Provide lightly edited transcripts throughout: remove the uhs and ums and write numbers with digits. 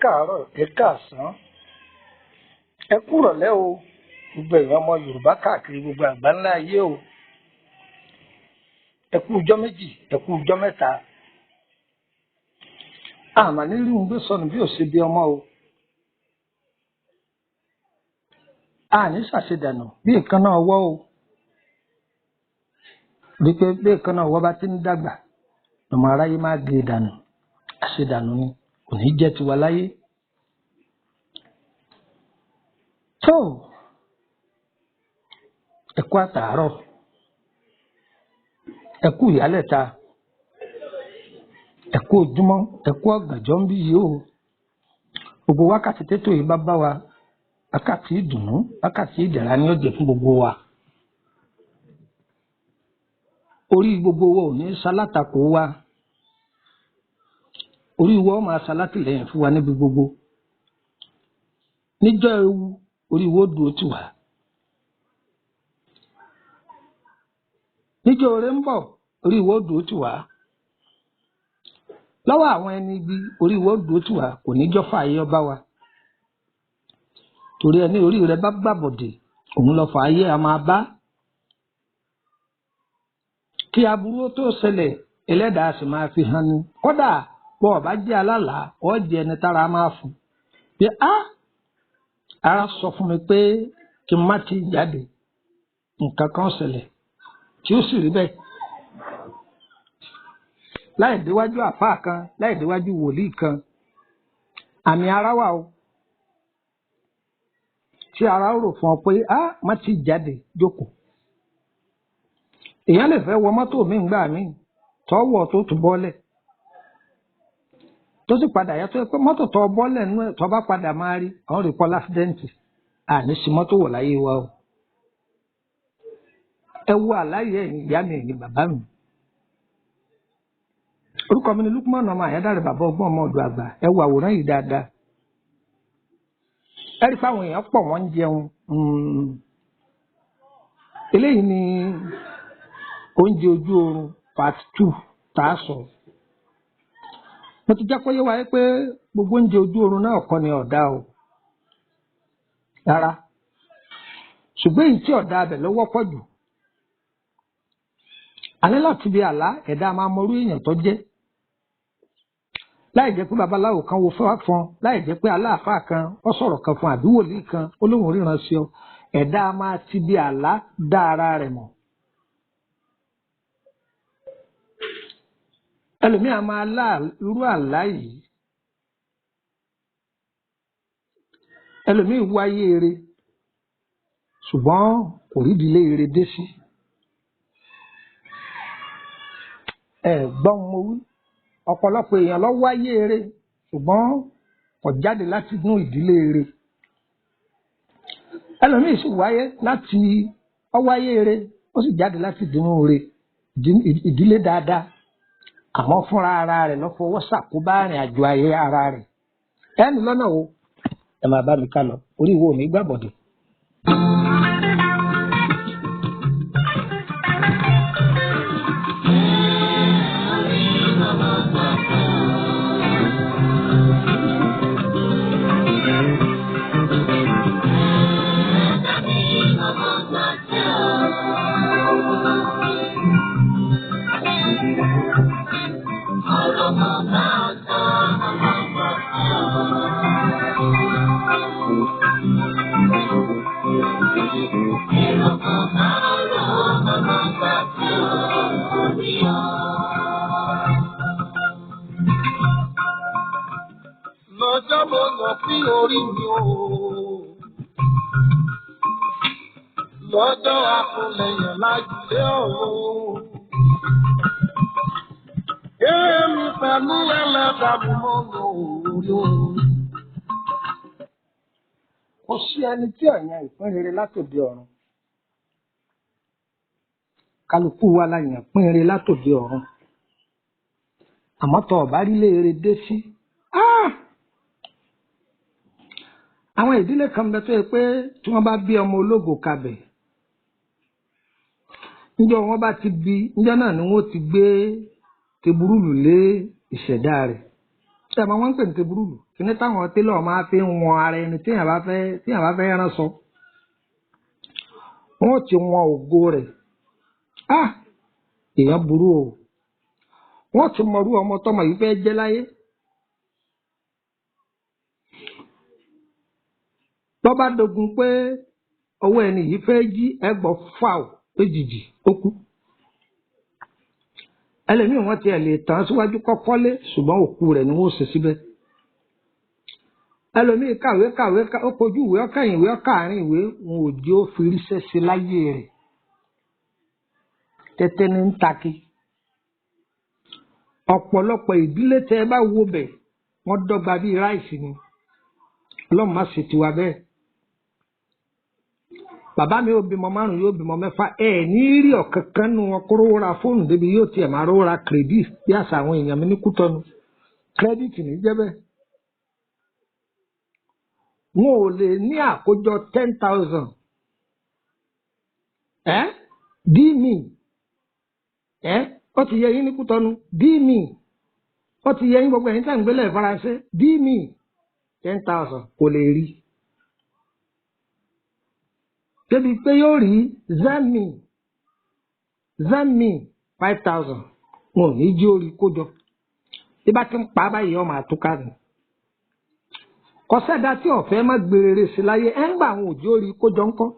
Káàárọ̀, ẹ káàsán, ẹ kúrọ̀lẹ́ o, gbogbo èèyàn ọmọ Yorùbá káàkiri gbogbo àgbáńlá ayé o. Ẹ kú ọjọ́ méjì, ẹ kú ọjọ́ mẹ́ta. Àmà ní rí ń gbé sọnù bí ò ṣe bí ọmọ o. Àní ṣàṣedànù bí èékánná ọwọ́ o. Bí pé bí èékánná ọwọ́ bá ti ń dàgbà, lọmọ aráyé máa gé e dànù. Àṣedànù ni, kò ní jẹ́ tiwa láyé. Tó, ẹ kú àtàárọ̀, ẹ kú ìyálẹ̀ta, ẹ kú ojúmọ́, ẹ kú ọ̀gànjọ́ ń bí yìí o. Gbogbo wákàtí tètò yìí bá bá wa, wákàtí ìdùnnú, wákàtí ìdẹ̀ra ni ó jẹ́ fún gbogbo wa. Orí gbogbo wa ò ní ṣalátakò wa. Orí wa ó máa ṣalátìlẹ́yìn fún wa níbi gbogbo. Níjọ́ ewu, orí wa ó dúró tì wá. Níjọ́ oore ń bọ̀, orí wa ó dúró tì wá. Lọ́wọ́ àwọn ẹni ibi, orí wa ó dúró tì wá, kò ní jọ́ fààyè ọba wa. Torí ẹni orí rẹ bá gbàbọ̀dè, òun lọ fààyè a máa bá. Kí aburú ó tó ṣẹlẹ̀, ẹlẹ́dàá sì máa fi hàn ni. Kódà bọ́ ọ bá jẹ́ alálàá, ọ jẹ́ ẹni tára máa fún. Pé á, ara sọ fún mi pé kí n má ti jáde, nǹkan kan ṣẹlẹ̀ tí ó sì rí bẹ́ẹ̀. Láì déwájú àfáà kan, láì déwájú wòlíì kan, àmì ara wà o. Tí ara rò fún ọ pé á má ti jáde, jókòó. Èèyàn lè fẹ́ wọ mọ́tò mi ńgbà mí, tọ́wọ́ tó tún bọ́lẹ̀. Tó sì padà yàtọ̀ pé mọ́tò tó bọ́lẹ̀ nú ẹ̀ tó bá padà máa rí, àwọn rí pọ́ lásídẹ́ǹtì. Àní sí mọ́tò wọ̀ láyé wa o. Ẹ wo àláyé ẹ̀yin ìyá mi, ẹ̀yin bàbá mi. Orúkọ mi ni Lukman ọmọ Àyádáre, bàbá ọgbọ́n ọmọ ọ̀dọ̀ àgbà. Ẹ wo àwòrán yìí dáadáa. Ẹ rí i pé àwọn èèyàn pọ̀, wọ́n ń jẹun. Eléyìí ni oúnjẹ ojú oorun part 2 tá a sọ. Mo ti jẹ́ kó yé wa pé gbogbo oúnjẹ ojú oorun náà kọ́ ni ọ̀dà o. Rárá. Ṣùgbọ́n èyí tí ọ̀dà abẹ ló wọ́pọ̀ jù. A ní láti bí àlá ẹ̀dá máa mọrú èèyàn tó jẹ́. Láì jẹ́ pé babaláwo kan wo fún, láì jẹ́ pé aláàfáà kan ó sọ̀rọ̀ kan fún àbí wòlíì kan ó lóun ríran sí ọ. Ẹ̀dá máa ti bí àlá dá ara rẹ̀ mọ̀. Ẹlòmíà máa lá irú àlá yìí. Ẹlòmíì wáyé eré, ṣùgbọ́n kò rí ìdílé eré dé sí. Ẹ gbọ́n mo wí, ọ̀pọ̀lọpọ̀ èèyàn ló wáyé eré, ṣùgbọ́n kò jáde láti inú ìdílé eré. Ẹlòmíì sì wáyé láti ó wáyé eré, ó sì jáde láti ìdílé dáadáa. Àmọ́ fúnra ara rẹ̀ ló fọwọ́ ṣàkóbá ìrìn àjò ayé ara rẹ̀. Ẹnu lọ́nà o, ẹ máa bá mi ká lọ, orí ìwọ mi gbàbọ̀dè. Lọ́jọ́ mo lọ sí orí mi o. Lọ́jọ́ akúnlẹ̀yàn lájúlé ọ̀run. Èmi pẹ̀lú ẹlẹ́dàá mi mọ́ lò ó. Kò sí ẹni tí ọ̀yàn ìpín rere látòde ọ̀run. Kálukú wa la yàn pín rere látòde ọ̀run. Àmọ́ tọ́ ọ̀bá rí léere dé sí. Àwọn ìdílé kan bẹ tó yẹ pé tí wọ́n bá bí ọmọ ológo kabẹ̀, níjọ́ wọ́n bá ti bí, níjọ́ náà ni wọ́n ti gbé teburúlù lé ìṣẹ̀dá rẹ̀. Ṣé ẹ máa wọ́n ń pè ní teburúlù? Kíní táwọn télọ̀ máa fi ń wọn ara ẹni téèyàn bá fẹ́ rán sọ. Wọ́n ti wọn ògo rẹ̀. Ah! Èèyàn burú o. Wọ́n ti mọrú ọmọ tọmọ yìí fẹ́ jẹ́ láyé. Bọ́bá dogun pé ọwọ́ ẹni yìí fẹ́ jí ẹgbọ́ fáw lójijì ó kú. Ẹlòmíì wọ́n tiẹ̀ lè tàn síwájú kọ́kọ́lé ṣùgbọ́n òkú rẹ̀ ni wọ́n ṣe síbẹ̀. Ẹlòmíì kàwé kàwé ó kojú ìwé ọkàyìn ìwé ọkàárín ìwé wọn ò jẹ́ ó fi ríṣẹ́ sí láyé rẹ̀. Tẹ́tẹ́ ní ń taki. Ọ̀pọ̀lọpọ̀ ìdílé tẹ́ ẹ bá wo bẹ̀ wọ́n dọ́gba bíi ráìsì ni. Ọlọ́run má ṣe tiwa bẹ́ẹ̀. Bàbá mi yóò bímọ 5 yóò bímọ 6 ẹ ní rí ọ̀kankan nu wọn kó rówó ra fóònù débi yóò tiẹ̀ máa rówó ra kírẹ́dìtì bí àṣà àwọn èèyàn mi ní Kútọ́nù. Kírẹ́dìtì ní jẹ́ bẹ́ẹ̀. Wọn ò lè ní àkójọ 10,000. Ẹ́ dí mi. Ẹ́ ó ti yẹ yín ní Kútọ́nù dí mi. Ó ti yẹ yín gbogbo ẹ̀yin tá ń gbélé Faransé dí mi. 10,000 kò lè rí. Débi pé yóò rí zami 5,000 wọn ò ní jí ó rí kójọ. Bí bá ti ń pa báyìí ọmọ àtúkà ni. Kọsẹ́dá tí ọ̀fẹ́ má gbèrèrè sí láyé ẹ̀ ń gbà àwọn òjò rí kójọ ńkọ́.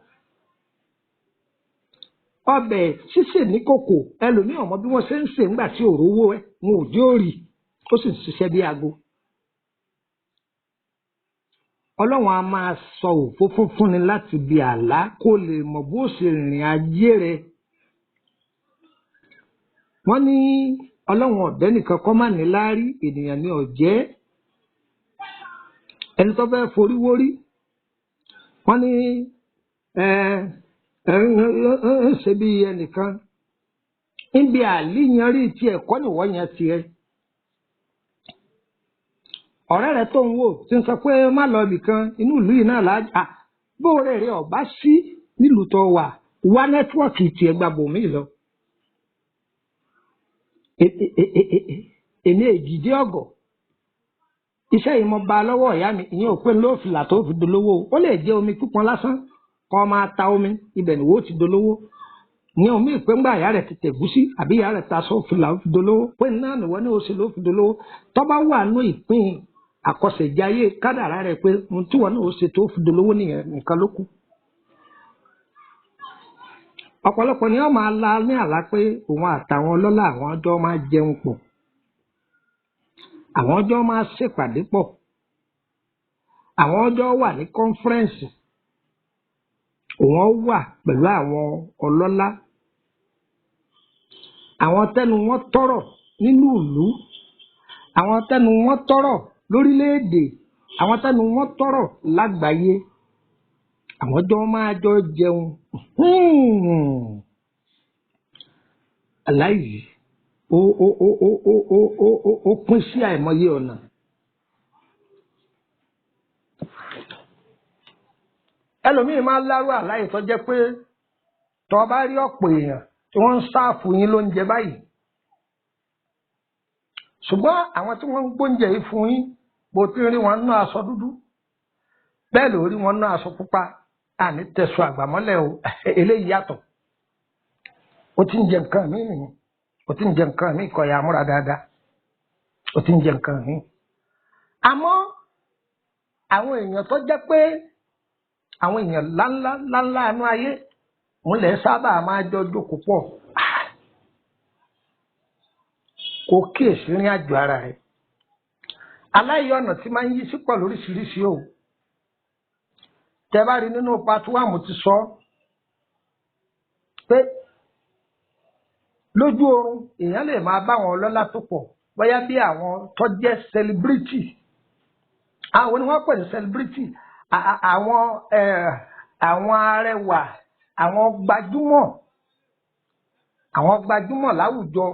Ọbẹ̀ sísè ní kòkò ẹlòmíì ọmọ bí wọ́n ṣe ń sè ńgbà tí òrówó ẹ wọn òjò rí ó sì ń ṣiṣẹ́ bí aago. Ọlọ́run a máa sọ òfófó fúnni láti bi àlá kó lè mọ̀ bó ṣe rìnrìn ajé rẹ̀. Wọ́n ní Ọlọ́run ọ̀dẹ́ nìkan kọ́ má ní láárí ènìyàn ní ọ̀jẹ́. Ẹni tó fẹ́ forí wórí. Wọ́n ní ń ṣe bí ẹnìkan. Níbi àlíyanrí tiẹ̀ kọ́ nìwọ́ yẹn tiẹ̀. Ọ̀rẹ́ rẹ̀ tó ń wò tí ń sọ pé má lọ ibì kan inú ìlú yìí náà láàjà bóore rẹ̀ ọ̀bá sí nílùú tó wà wá nẹ́tíwọ̀kì tiẹ̀ gba bòmíì lọ. Èmi èjìdí ọ̀gọ̀ iṣẹ́ yìí mo ba lọ́wọ́ ìyá mi ìyẹn ò pé lóòfìlà tó fi dolówó ó lè jẹ́ omi pípọn lásán kọ́ máa ta omi ibẹ̀ ni wò ó ti dolówó ní omi ìpé ńgbà ìyá rẹ̀ ti tẹ̀gúsí àbí ìyá rẹ̀ ta sófìlà ó fi dolówó pé náà nìwọ ní oṣù ló fi dolówó tó bá wà nú ìpín àkọsẹ̀jayé kádàrá rẹ̀ pé ohun tí wọn náà ó ṣe tó fi dolówó nìyẹn nìkan ló kù. Ọ̀pọ̀lọpọ̀ ni wọ́n máa la ní àlá pé òun àtàwọn ọlọ́lá àwọn ọjọ́ máa jẹun pọ̀ àwọn ọjọ́ máa ṣèpàdé pọ̀ àwọn ọjọ́ wà ní kọ́nfẹ́rẹ́ǹsì òun wà pẹ̀lú àwọn ọlọ́lá àwọn tẹnu wọn tọrọ nínú ìlú àwọn tẹnu wọn tọrọ lórílẹ̀èdè àwọn tẹnu wọn tọrọ lágbàáyé àwọn jọ máa jọ jẹun. Aláìyí ó ó ó ó ó ó ó ó ó pín sí àìmọye ọ̀nà. Ẹlòmíì máa ń lárú àláyé tó jẹ́ pé tó bá rí ọ̀pọ̀ èèyàn tí wọ́n ń sáàfù yín lóúnjẹ báyìí ṣùgbọ́n àwọn tí wọ́n ń gbóúnjẹ yìí fún yín bó ti rí wọn ná aṣọ dúdú bẹ́ẹ̀ ló rí wọn ná aṣọ pupa àní tẹ̀sùn àgbàmọ́lẹ̀ o eléyìí yàtọ̀ ó ti ń jẹ nǹkan mí nìyẹn ó ti ń jẹ nǹkan mí kọ́ ya múra dáadáa ó ti ń jẹ nǹkan mí. Àmọ́ àwọn èèyàn tó jẹ́ pé àwọn èèyàn ńláńlá ńláńlá inú ayé òun lè sábà máa jọ jókòó pọ̀ kó kíyèsí rìn àjò ara rẹ̀. Aláìyé ọ̀nà tí máa ń yí sí pọ̀ lóríṣiríṣi o. Tẹ́ bá rí nínú part one mo ti sọ pé lójú oorun èèyàn lè máa bá àwọn ọlọ́lá tó pọ̀ bóyá bí àwọn tó jẹ́ celebrity. Àwọn ni wọ́n pè ní celebrity àwọn arẹwà àwọn gbajúmọ̀ àwọn gbajúmọ̀ láwùjọ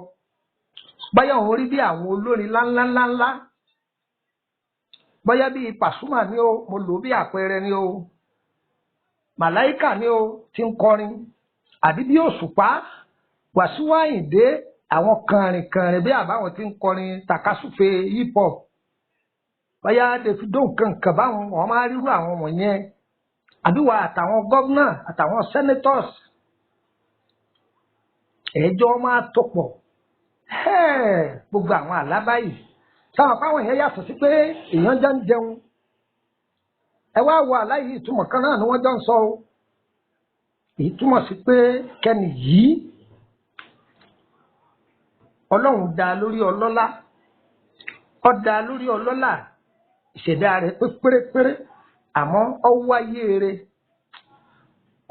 bóyá òun rí bí àwọn olórin ńláńláńláńlá bóyá bí Pasuma ni o mo lò bí àpẹẹrẹ ni o Màláíkà ni o ti ń kọrin àbí bí Òṣùpá Wàsíù Àyìndé àwọn kànrìnkànrìn bí àbáwọn ti ń kọrin takasúfe hip hop Bóyá Davido nǹkan báwọn wọn máa rírú àwọn wọ̀nyẹn, àbí wà àtàwọn gómìnà àtàwọn senators ẹjọ́ máa tó pọ̀. Gbogbo àwọn àlá báyìí táwọn apáwọn yẹn yàtọ̀ sí pé èèyàn jọ ń jẹun. Ẹ wá wo àlá yìí, ìtumọ̀ kan náà ni wọ́n jọ ń sọ o. Èyí túmọ̀ sí pé kẹ́ni yìí Ọlọ́run dá lórí ọlọ́lá, ó dá lórí ọlọ́lá, ìṣẹ̀dá rẹ̀ pé pérépéré, àmọ́ ó wáyé rẹ̀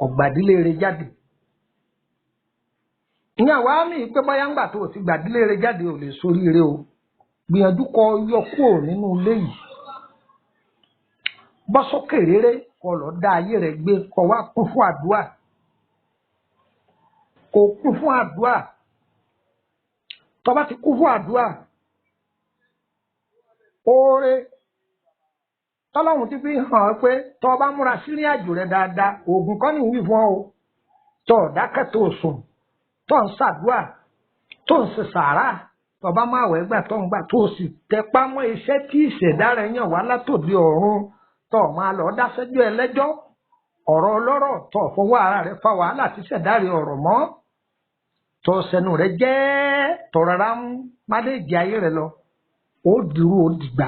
ọ̀gbàdílé rẹ̀ jáde. Ìyẹn àwa mi pé bóyá ńgbà tó o ti gbàdílé rẹ̀ jáde ò lè soríire o. Gbìyànjú kó yọ kúrò nínú ilé yìí, bọ́ sókè rere, kó lọ dá ayé rẹ̀ gbé, kó wá kún fún àdúrà, kó kún fún àdúrà. Tó bá ti kún fún àdúrà, oore tọ́lọ́hun ti fi hàn ọ́ pé tó bá múra sírìn àjò rẹ̀ dáadáa, oògùn kọ́ ní ìwí fún ọ o. Tó dákẹ́ tó sùn, tó ń ṣàdúrà, tó ń ṣe sàárà, tó bá máa wẹ̀ gbà tó ń gbà, tó sì tẹpá mọ́ iṣẹ́ tí ìṣẹ̀dá rẹ̀ yàn wá látòdì ọ̀run, tó máa lọ dáṣẹ́jọ́ ẹlẹ́jọ́, ọ̀rọ̀ ọlọ́rọ̀, tó fọwọ́ ara rẹ̀ fa wàhálà tí ìṣẹ̀dá rẹ̀ ọ̀rọ̀ mọ́, tó sẹnu rẹ̀ jẹ́ tó rárá ń mánéèjì ayé rẹ̀ lọ, ó dìrú ó dìgbà,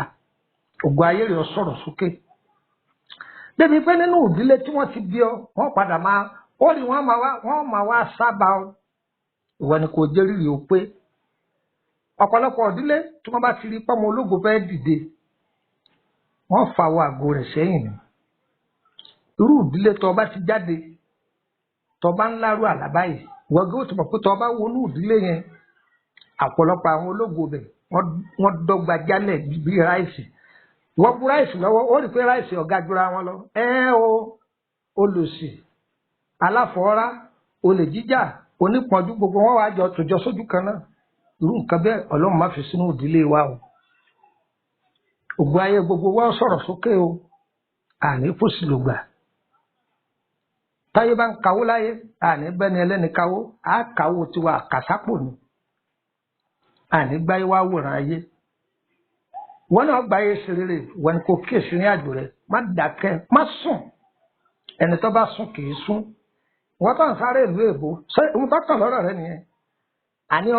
ògùn ayé rẹ̀ sọ̀rọ̀ sókè. Débi pé nínú ìdílé tí wọ́n ti bí ọ, wọ́n padà máa ó rí wọ́n máa wá sábà ọ. Ìwọ ni kò jẹ́ rírì o pé ọ̀pọ̀lọpọ̀ ìdílé tí wọ́n bá ti rí pọ́mọ ológo fẹ́ dìde, wọ́n fa wọ àgọ́ rẹ̀ sẹ́yìn ni. Irú ìdílé tó bá ti jáde, tó bá ń lárú àlá báyìí, ìwọ gé ó ti mọ̀ pé tó bá wọnú ìdílé yẹn, ọ̀pọ̀lọpọ̀ àwọn ológo bẹ̀ wọ́n dọ́gba jálẹ̀ bí ráìsì. Wọ́n bu ráìsì lọ́wọ́, ó rí pé ráìsì ọ̀gá jura wọn lọ. Ẹ o, olòṣì, aláfọ̀ọ́rá, olè jíjà, onípọ̀njú, gbogbo wọn wá jọ tòjọ sójú kan náà. Irú nǹkan bẹ́ẹ̀ Ọlọ́run má fi sínú ìdílé wa o. Ògo ayé gbogbo wa sọ̀rọ̀ sókè o. Àní fòsì ló gbà. Táyé bá ń kawó láyé, àní bẹ́ni ẹlẹ́ni kawó, á kawó tiwa àkàsápò ni. Àní gbáyé wá wòran ayé. Wọn náà gbáyé ṣe rere, wọn kò kíyèsí ní àjò rẹ, má dákẹ́, má sùn. Ẹni tó bá sùn kì í sùn. Wọ́n tó ń sáré ìlú èbó, ṣé ohun tó kàn lọ́rọ̀ rẹ nìyẹn? Àní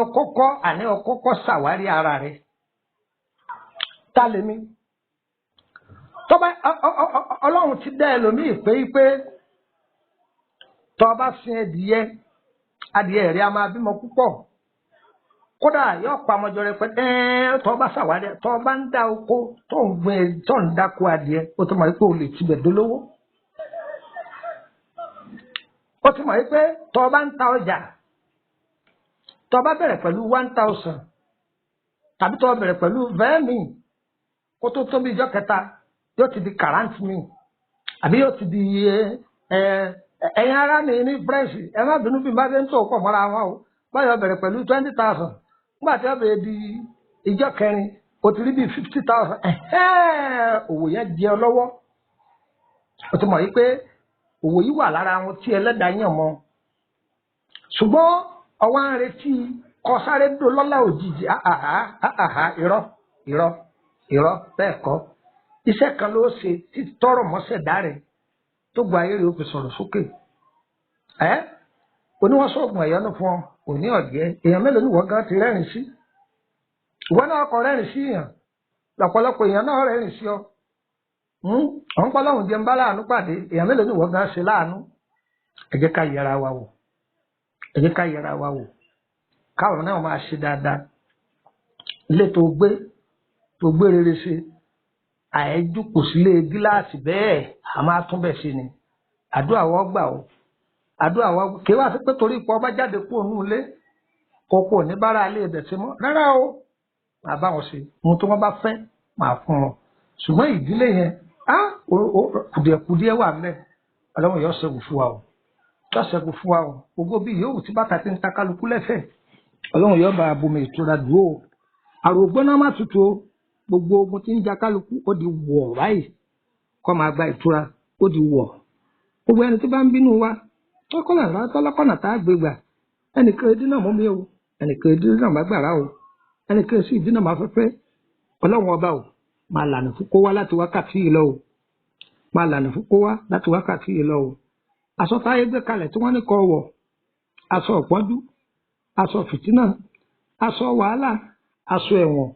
ọkọ́kọ́ ṣàwárí ara rẹ. Ta lèmi? Tó bá Ọlọ́run ti dá ẹlòmíì pé tó bá sin adìyẹ, adìyẹ rẹ a máa bímọ púpọ̀. Kódà yóò pa ọmọjọ rẹ pé tó bá ṣàwárí, tó bá ń dá oko, tó ń gbin, tó ń dáko adìyẹ, ó tó mọ̀ pé o lè tibẹ̀ dolówó. Ó ti mọ̀ pé tó bá ń ta ọjà, tó bá bẹ̀rẹ̀ pẹ̀lú 1,000 tàbí tó bẹ̀rẹ̀ pẹ̀lú vẹ́ẹ̀mì, kó tó tóbi ìjọ kẹta yóò ti di kàrántì mi, àbí yóò ti di ẹ̀yin ará mi ní French, ẹ má bínú bí n bá ṣe ń tó pọ̀ mọ́ra wọn o. Báyọ̀ bẹ̀rẹ̀ pẹ̀lú 20,000, nígbà tí ó bẹ̀rẹ̀ di ìjọ kẹrin o ti rí bí 50,000. Òwò yẹn jẹ ọ lọ́wọ́. O ti mọ̀ yí pé òwò yìí wà lára àwọn tí ẹlẹ́dàá yàn mọ́. Ṣùgbọ́n ọwọ́ ń retí kọ sáré dó lọ́lá òjijì. Àhàhà, irọ́ irọ́ irọ́, bẹ́ẹ̀ kọ́. Iṣẹ́ kan ló ṣe tí tọrọ mọ́sẹ̀dá rẹ̀ tó gba ayé rẹ̀ ó fi sọ̀rọ̀ sókè. Ẹ́ oníwọ́sọ̀gùn ẹ̀yọ́nú fún ọ, òní ọ̀jẹ́ èèyàn mélòó ni wọ́n gan ti rẹ́rìn sí? Ìwọ náà kọ rẹ́rìn sí èèyàn, lọ́pọ̀lọpọ̀ èèyàn náà rẹ́rìn sí ọ. Ọ̀n pọ́ lọ́hùn jẹun bá láàánú pàdé, èèyàn mélòó ni wọ́n gan ṣe láàánú? Ẹ jẹ́ ká yẹra wa wò. Ẹ jẹ́ ká yẹra wa wò. Káwọn náà máa ṣe dáadáa. Ilé tó gbé rere ṣe, àìjú kò sílé gíláàsì bẹ́ẹ̀, a máa tún bẹ̀ ṣe ni. Àdúrà wọ́n gbà o. Àdúrà wọ́n kí wá sí pé torí ipò ọba jáde kúrò nínú ilé, kókó ní bára ilé ibẹ̀ ṣe mọ́. Rárá o, màá bá wọn ṣe. Ohun tí wọ́n bá fẹ́, màá fún wọn. Ṣùgbọ́n ìdílé yẹn, á kùdìẹ̀kùdìẹ̀ wà ńbẹ̀. Ọlọ́run yóò ṣẹ́gun fún wa o. Yóò ṣẹ́gun fún wa o. Gbogbo bí yòówù tí bàtà ti ń ta kálukú lẹ́sẹ̀, Ọlọ́run yóò bá abomi ìtura dùn o. Àrò gbóná má tutù o. Gbogbo ogun tí ń ja kálukú ó di wọ̀ báyìí. Kọ́ máa gba ìtura, ó di wọ̀. Gbogbo ẹni tí bá ń bínú wa, tọ́lọ́kọ̀nà tá a gbé gbà. Ẹnìkan ìdínà mú mi o, ẹnìkan ìdínà má gbàrà o, ẹnìkan sì ìdínà má fẹ́fẹ́. Ọlọ́run ọba o, Máa lànà fún kó wá láti wákàtí yìí lọ o. Máa lànà fún kó wá láti wákàtí yìí lọ o. Aṣọ táyé gbé kalẹ̀ tí wọ́n ní kó wọ̀, aṣọ ìpọ́njú, aṣọ fìtínà, aṣọ wàhálà, aṣọ ẹ̀wọ̀n,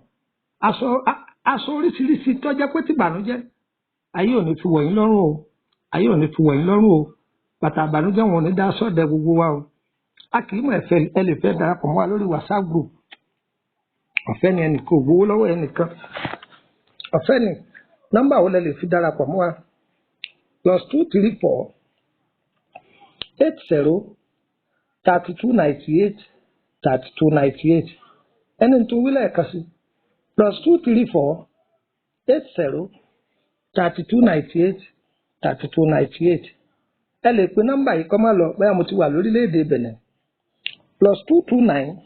aṣọ oríṣiríṣi tó jẹ́ pé tìbànújẹ́. Ayé ò ní fi wọ̀ yín lọ́rùn o. Ayé ò ní fi wọ̀ yín lọ́rùn o. Bàtà ìbànújẹ́ wọn ò ní dá sọ́ọ̀dẹ̀ gbogbo wa o. A kì í mọ̀ ẹ̀fẹ́ ẹ lè fẹ́ darapọ̀ mọ́ wa lórí WhatsApp group. Ọ̀fẹ́ ni, ẹnìkan ò gbowó lọ́wọ́ ẹnìkan. Ọ̀fẹ́ ni. Nọ́mbà wo lẹ lè fi darapọ̀ mọ́ wa? +234 80 32 98 32 98. Ẹni tó wí lẹ́ẹ̀kan sí, +234 80 32 98 32 98. Ẹ lè pe nọ́mbà yìí kọ́ máa lọ bóyá mo ti wà lórílẹ̀‐èdè Benin, +229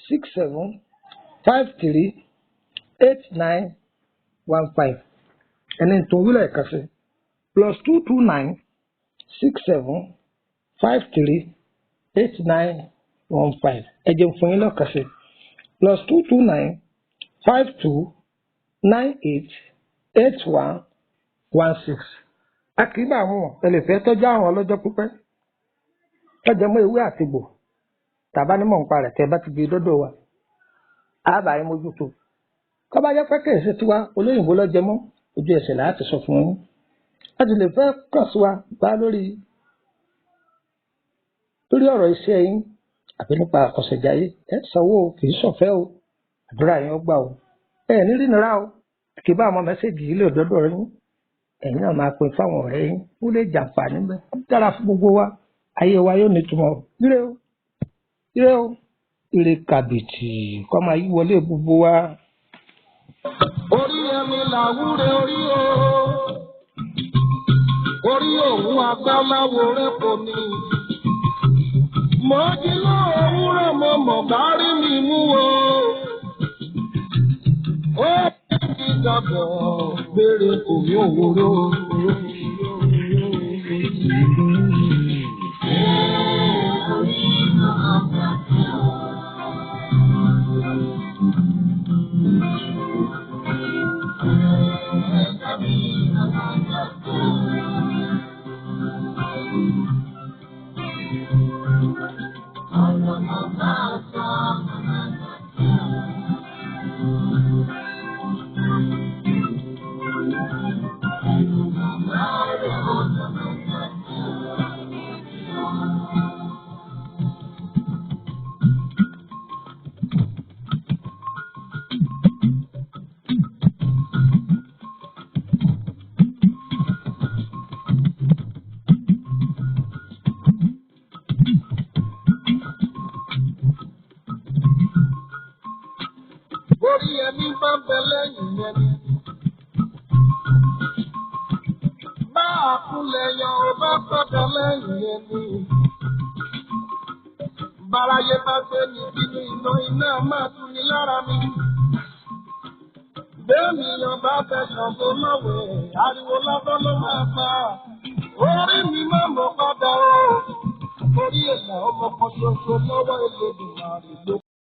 67 53 89 15. Ẹni tó wí lẹ́ẹ̀kan sí, +229 67 53 89 15. Ẹ jẹun fún yín lọ́kàn sí, +229 52 98 81 16. A kì í bá àwọn ẹ lè fẹ́ tọ́jú àwọn ọlọ́jọ́ pípẹ́ tọ́jú mọ́ ewé àtegbò tàbá nímọ̀ nípa rẹ̀. Tẹ́ bá ti gbé dọ́dọ̀ wa, á bá yín mójútó. Kọ́ bá jẹ́ pé kì í ṣe tiwa olóyìnbó lọ́jẹ́ mọ́, ojú ẹsẹ̀ láti sọ fún yín. A ti lè fẹ́ kàn sí wa bá lórí ọ̀rọ̀ iṣẹ́ yín àbí nípa àkọsẹ̀jáyé. Ẹ sanwó o, kì í ṣọ̀fẹ́ o. Àdúrà yín ó gbà o. Ẹ ní rínira o. Kì í bá àwọn mẹ́sẹ̀gì yìí lè dọ́dọ̀ yín. Ẹ̀yin náà máa pín fáwọn ọ̀rẹ́ yín, ó lè jàǹfààní bẹ́ẹ̀. Ó dára fún gbogbo wa, ayé wa yóò nítumọ̀. Ire o, ire o, ire kàbìtì kọ́ máa yí wọlé gbogbo wa. Orí ẹni làwúre orí o. Orí òun agbáláwo rẹ kò ní. Mo jí lówùúrọ̀, mo mọ̀ bá rí mi mú o. Ó ti dàgbọ̀ gbére kò ní òwúrọ̀. Orí ẹni bá ń bẹ lẹ́yìn ẹni. Bá a kúnlẹ̀ yan ó bá padà lẹ́yìn ẹni. Báráyé bá gbé ní bínú iná, iná máa tún ní lára mi. Bẹ́ẹ̀ni yan bá fẹ́ ṣàǹfò lọ́wẹ̀, ariwo lọ́dọ́ ló máa pa. Orí mi máa mọ̀ padà o. Orí ẹ̀yà ọmọ kan ṣoṣo lọ́wọ́ Elédùmarè ló.